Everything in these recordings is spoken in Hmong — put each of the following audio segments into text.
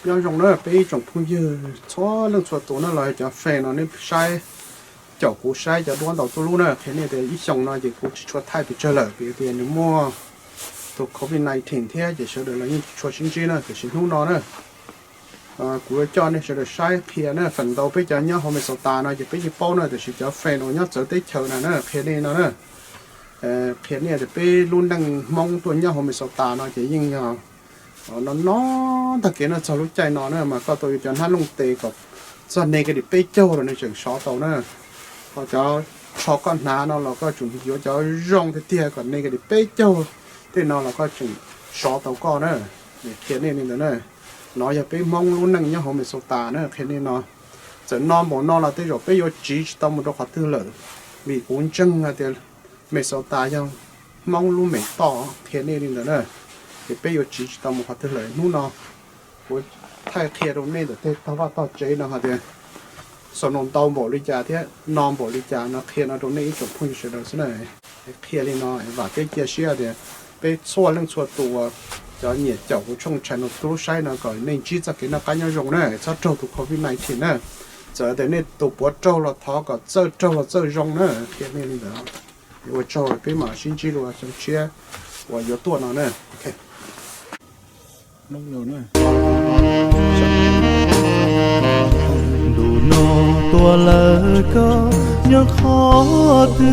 Nyob zoo na peb ib tsoom phooj ywg txhua leej txhua tus na, los cov fan no nej saib, caum kuv saib cov duab ntau tuj lub na, qhia nej tias ib xyoos no ces kuv tsis tshua thaij pes tsawg lawm vim tias nws muaj tus covid nineteen thiab ces sawv daws los yeej tsis tshua sib ntsib na, tiam sis hnub no na kuv yuav coj nej sawv daws saib qhia na, feem ntau peb cov nyob hauv Minnesota no ces peb yeej paub na, tiam sis cov fan uas nyob txawv teb chaws na na qhia nej no na, qhia nej tias peb lub neej Hmoob tuaj nyob hauv Minnesota no ces yeej yog no no ntag kev no, txog lub caij no na mas koj tau yuav cov hnab looj tes kom txog negative peb caug los nws tseem sov tau na. Ho cov tsho koj hnav no los koj tseem yuav cov zoo tiag tiag kom negative peb caug tej no los koj tseem sov tau koj na. Qhia nej li ntawd na. No yog peb Hmoob lub neej nyob hauv Minnesota na, qhia nej no. Txawm no npaum no los tej zaum peb yuav tsiv tsis tau mus rau qhov twg lawm, vim kuv ntseeg hais tias Minnesota yog Hmoob lub mem toj, qhia nej li ntawd na. Ces peb yuav tsiv tsis tau mus qhov twg lawm. Hnub no kuv thaij qhia rau nej ntawm tej tog vaj tog tsev no hais tias xaus no ntau npaum li cas thiab no npaum li cas no, qhia no rau nej ib tsoom phooj ywg sawv daws xwb na. Qhia li no vam thiab cia siab tias peb txhua leej txhua tus uas cov nyiam caum kuv tshooj channel no tuaj saib no kom nej ntsib txoj kev noj qab nyob zoo na, txhob raug tus covid nineteen na. Txawm tias nej tus puav raug los thov kom txawj raug los txawj zoo na, qhia nej li ntawd. Ua tsaug, peb mam sib ntsib dua xyoo tshiab uas yuav tuaj no na. Ntu no tuaj lawm koj nyob qhov twg,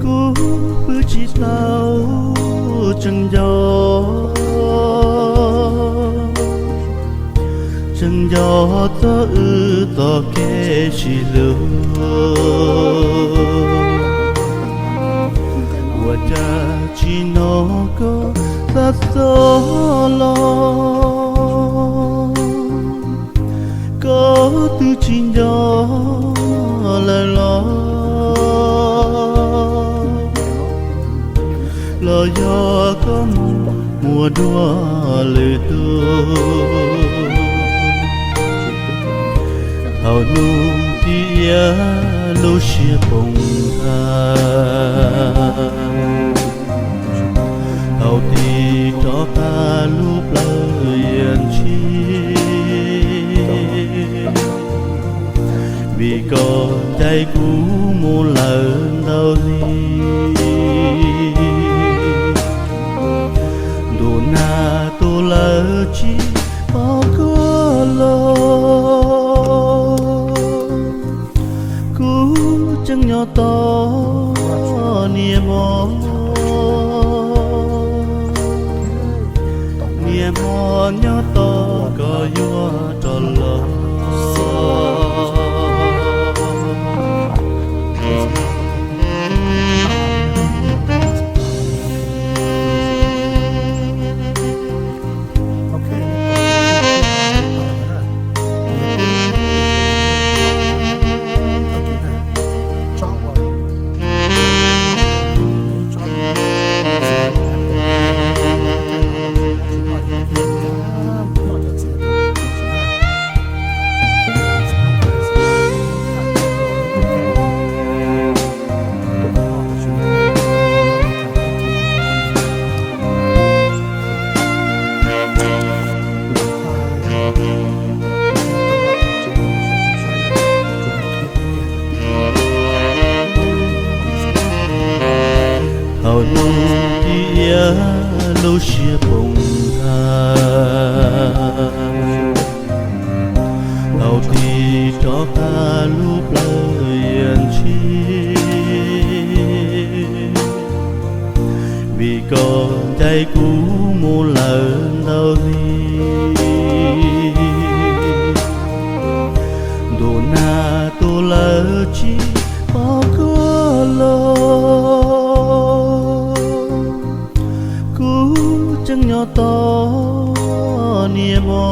kuv pw tsis tau, tseem nco, tseem nco txog wb tog kev sib hlub. Ua cas tsis hnov koj xa xov los, koj twb tsis nco lawm los, los yog koj mus muaj dua lwm tus. Thaum hnub tiav lub siab poob nthav, thaum tig rov qab lub plawv yeej tshib, vim koj ncaim kuv mus lawm ntau li. Ntu nag tu lawm tsis pom koj los, kuv tseem nyob tos niam hmo, niam hmo nyob tos koj yuav rov los. Thaum hnub tiav lub siab poob nthav, thaum tig rov qab lub plawv yeej tshib, vim koj ncaim kuv mus lawm ntau li. Ntu nag tu lawm tsis pom koj los, kuv tseem nyob tos niam hmo,